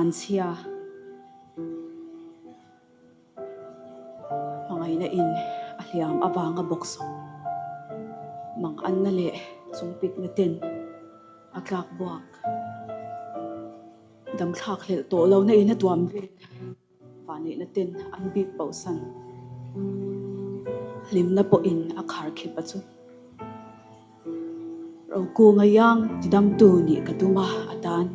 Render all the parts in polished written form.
Anchhia. Hmangaihna in a hliam avanga bawksawm mang anna leh chungpikna ten a tlak buak. Damthlak hlelh tawh lohna in a tuam vel. Vanneihna ten an bik bohsan hlimna pawhin a khar khip a chu. Rokunga iang tidamtu nih ka tum a, a tan.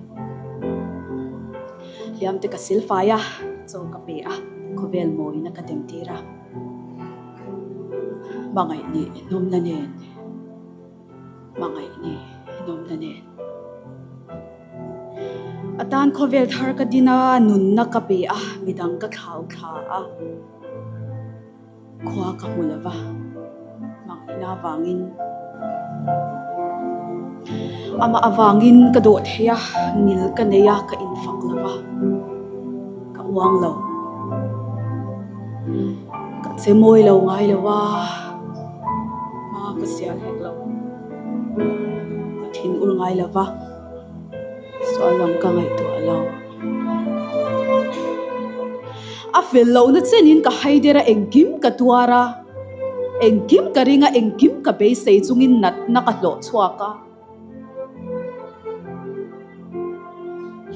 Hliam te ka silfai a, chaw ka pe a, khawvel mawina ka demtir a. Hmangaih nih nawmna nen. Hmangaih ni nawmna nen. A tan khawvel thar ka din a, nunna ka pe a, midang ka thlau thla a, khua ka hmu lo va, hmangaihna avangin amah avangin ka dawh thei a, ngil ka nei a, ka infak lo va, ka uang lo. Ka che mawi lo ngai lo a, hma ka sial hek lo. Ka thin ur ngai lo va, sual lam ka ngaihtuah lo. A fel lohna chenin ka haider a, engkim ka tuar a, engkim ka ring a, engkim ka beisei chungin natna ka hlawh chhuak a.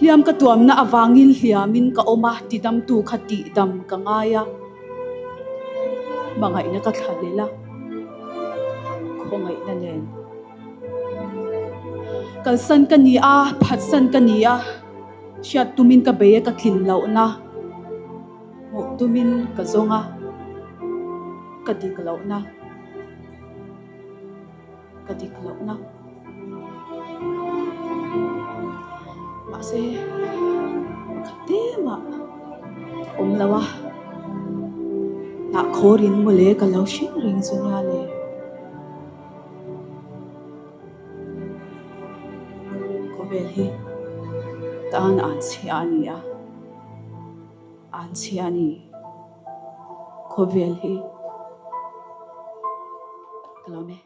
Hliam ka tuamna avangin hliamin ka awm a, tidamtu kha tihdam ka ngai a, hmangaihna ka thla lel a, khawngaihna nen kalsan ka ni a, phatsan ka ni a, hriat tumin ka bei a, ka tlin lohna hmuh tumin ka zawng a, ka dik lohna. Ka dik lohna. Mahse, pakhat te mah a awm lo a, hnah khawrin mawle ka lo hring reng chu nia le. Khawvel hi tan an chhia a ni a, an chhia a ni khawvel hi. Ka lawm e.